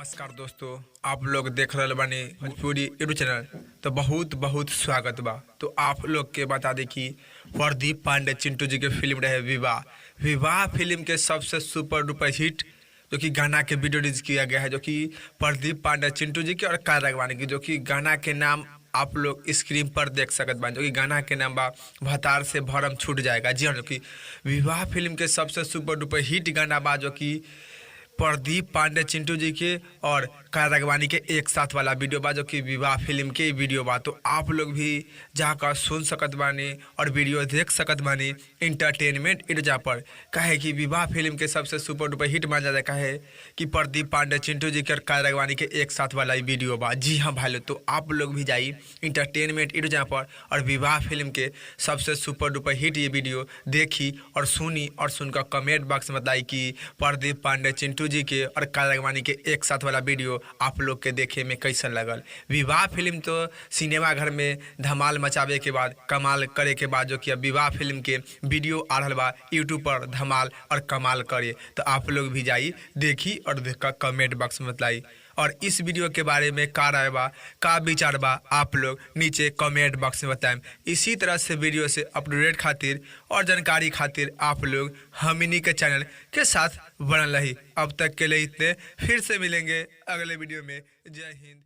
नमस्कार दोस्तों, आप लोग देख रहल बानी भोजपुरी यूट्यूब चैनल। तो बहुत बहुत स्वागत बा। तो आप लोग के बता दी कि प्रदीप पांडे चिंटू जी के फिल्म रहे विवाह। विवाह फिल्म के सबसे सुपर डुपर हिट जो कि गाना के वीडियो रिलीज किया गया है, जो कि प्रदीप पांडे चिंटू जी के और कारा राघवानी की, जो कि गाना के नाम आप लोग स्क्रीन पर देख सकत बानी, जो कि गाना के नाम बा भतार से भरम छूट जाएगा। जी हाँ, जो कि विवाह फिल्म के सबसे सुपर डुपर हिट गाना बा, जो कि प्रदीप पांडे चिंटू जी के और कारा राघवानी के एक साथ वाला वीडियो बा, जो कि विवाह फिल्म के वीडियो बा। तो आप लोग भी जाकर सुन सकत बानी और वीडियो देख सकत बानी इंटरटेनमेंट इर्जा पर। काहे कि विवाह फिल्म के सबसे सुपर डुपर हिट मान जाता है, काहे कि प्रदीप पांडे चिंटू जी के और कारा राघवानी के एक साथ वाला वीडियो बा। जी हाँ भाई लोग, तो आप लोग भी जाइए इंटरटेनमेंट इर्जा पर और विवाह फिल्म के सबसे सुपर डुपर हिट ये वीडियो देखी और सुनी और सुनकर कमेंट बॉक्स में बताई कि प्रदीप पांडे चिंटू जी के और काला राघवानी के एक साथ वाला वीडियो आप लोग के देखे में कैसन लगल। विवाह फिल्म तो सिनेमा घर में धमाल मचावे के बाद, कमाल करे के बाद, जो कि अब विवाह फिल्म के वीडियो आ रहा बा यूट्यूब पर धमाल और कमाल करे। तो आप लोग भी जाई देखी और देख कर कमेंट बॉक्स में बताई और इस वीडियो के बारे में का राय बा, का विचार बा, आप लोग नीचे कमेंट बॉक्स में बताएं। इसी तरह से वीडियो से अपडेट खातिर और जानकारी खातिर आप लोग हमनी के चैनल के साथ बनल रही। अब तक के लिए इतने, फिर से मिलेंगे अगले वीडियो में। जय हिंद।